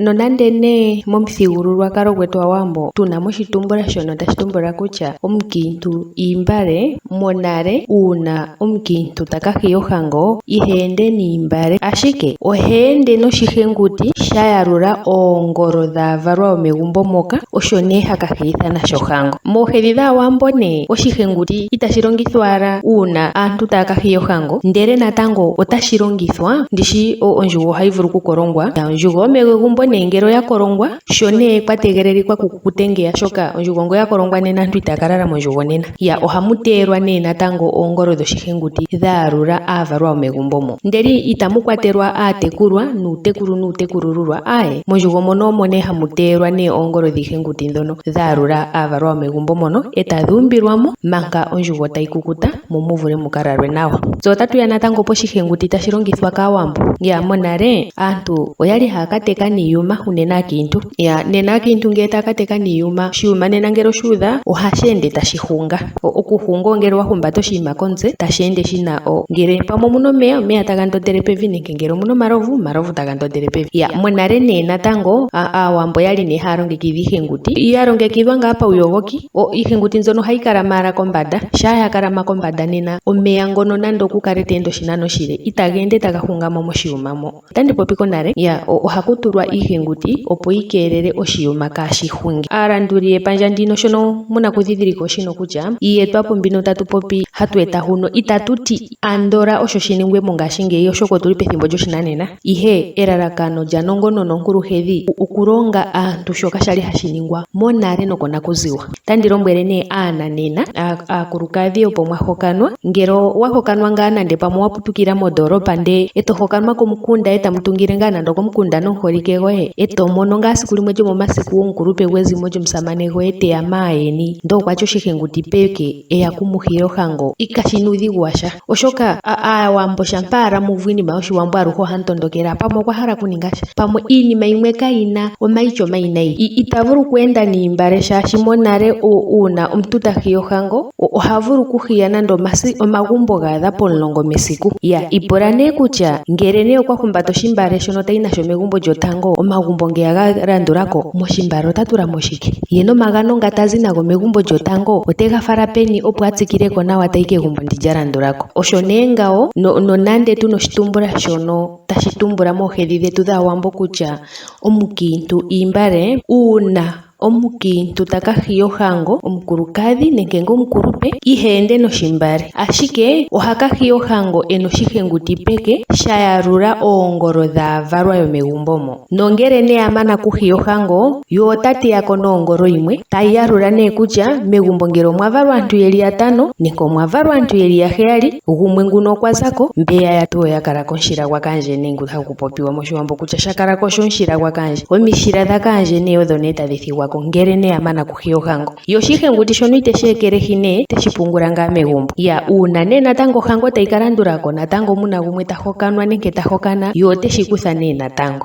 Nonande nee momuthigululwakalo gwetu Aawambo tuna mo oshitumbula shono tashi tumbula kutya omukiintu iimbale, monale uuna omukiintu taka hiya ohango iha ende niimbale ashike oha ende noshihenguti sha yalula oongolo dhaavalwa yomegumbo moka, osho nee haka hiyitha nasho ohango. Moohedhi dhAawambo nee oshihenguti itashi longithwa owala uuna aantu taya ka hiya ohango, ndele natango otashi longithwa ndishi ondjugo ohayi vulu okukolongwa, ondjugo yomegumbo nee ngele oya kolongwa sho nee kwa tegelelikwa ku kukute ngeya oshoka ondjugo ngele oya kolongwa nena aantu itaya ka lala mondjugo nena. Ya ohamu teyelwa nee natango oongolo dhoshihenguti dha yalula aavalwa yomegumbo mo. Ndele itamu kwatelwa aatekulwa nuutekulu nuutekulululwa aaye, mondjugo mono omo nee hamu teyelwa nee oongolo dhiihenguti ndhono dha yalula aavalwa yomegumbo mono e tadhi umbilwa mo manga ondjugo tayi kukuta mo mu vule mu ka lalwe nawa. Tse otatu ya natango poshihenguti tashi longithwa kAawambo. Ya monale aantu oyali haya ka teka niiyuma unene aakiintu. Ya nena aakiintu ngele taya ka teka niiyuma, oshiyuma nena ngele oshuudha ohashi ende tashi hunga. Okuhunga ongele wa humbata oshinima komutse tashi ende shina ngele pamwe omuna omeya, omeya taga ndondele pevi nenge ngele omuna omalovu, omalovu taga ndondele pevi. Ya monale nee natango aawambo oyali nee haya longekidha iihenguti ya longekidhwa ngaa pauyogoki. Iihenguti mbyono ohayi kala maala kombanda, shaa ya kalama kombanda nena omeya ngono nande oku kale te ende oshinano oshile itaga ende taga hunga mo moshiyuma mo. Otandi popi konale, ya ohaku tulwa iihenguti opo yi keelele oshiyuma kaashi hunge. Aalanduli yepandja ndino shono muna okudhidhilika oshino kutya iiyetwapo mbino tatu popi hatu eta huno itatu ti andola osho shi ningwe mongaashingeyi oshoka otuli pethimbo lyoshinanena. Ihe elalakano lyaNongonono Onkuluhedhi okulonga aantu shoka shali hashi ningwa monale nokonakuziwa. Otandi lombwele nee aananena, aakulukadhi opo mwa hokanwa, ngele owa hokanwa ngaa nande pamwe owa putukila mondoolopa ndee e to hokanwa komukunda e tamu tungile ngaa nande okomukunda nomuholike goye, e to mono ngaa esiku limwe lyomomasiku omukulupe gwezimo lyomusamane goye teya maayeni ndee okwa tya oshihenguti peke eya ku mu hiye ohango, kashi na uudhigu washa. Oshoka aawambo shampa ala mu uvu iinima yoshiwambo aluhe ohamu tondokele pamwe okwa hala okuninga sha, pamwe iinima yimwe kayina omaityo omayinayi. Ita vulu oku enda niimbale shaashi monale uuna omuntu ta hiya ohango oha vulu okuhiya nande omagumbo ga adha pomulongo mesiku. Ya ipula nee kutya ngele nee okwa humbata oshimbale shono tayi nasho megumbo lyotango, omagumbo ngeya ga landulako moshimbale ota tula mo shike? Ye nomagano nga ta zi nago megumbo lyotango ote ga fala peni opo a tsikile ko nawa tayi kegumbo ndi lya landula ko. Osho nee ngawo, nonande tu na oshitumbula shono tashi tumbula moohedhi dhetu dhAawambo kutya omukiintu iimbale, uuna omukiintu ta ka hiya ohango, omukulukadhi nenge nga omukulupe iha ende noshimbale, ashike oha ka hiya ohango e na oshihenguti peke sha yalula oongolo dhaavalwa yomegumbo mo. Nongele nee a mana kuhiya ohango, ye ota teya ko noongolo yimwe, tayi yalula nee kutya megumbo ngele omwa valwa aantu ye li yatano nenge omwa valwa aantu ye li yaheyali, gumwe nguno okwa za ko, mbeya yatu oya kala komushila gwakaandjeni ngu hagu popiwa mOshiwambo kutya sha kala ko oshomushila gwakaandje. Omishila dhakaandjeni odho nee tadhi thigwa ko ngele nee a mana kuhiya ohango. Ye oshihenguti shono ite shi ekelehi nee, te shi pungula ngaa megumbo. Ya, uuna nee natango ohango tayi ka landula ko, natango mu na gumwe ta hokanwa nenge ta hokana, ye ote shi kutha nee natango.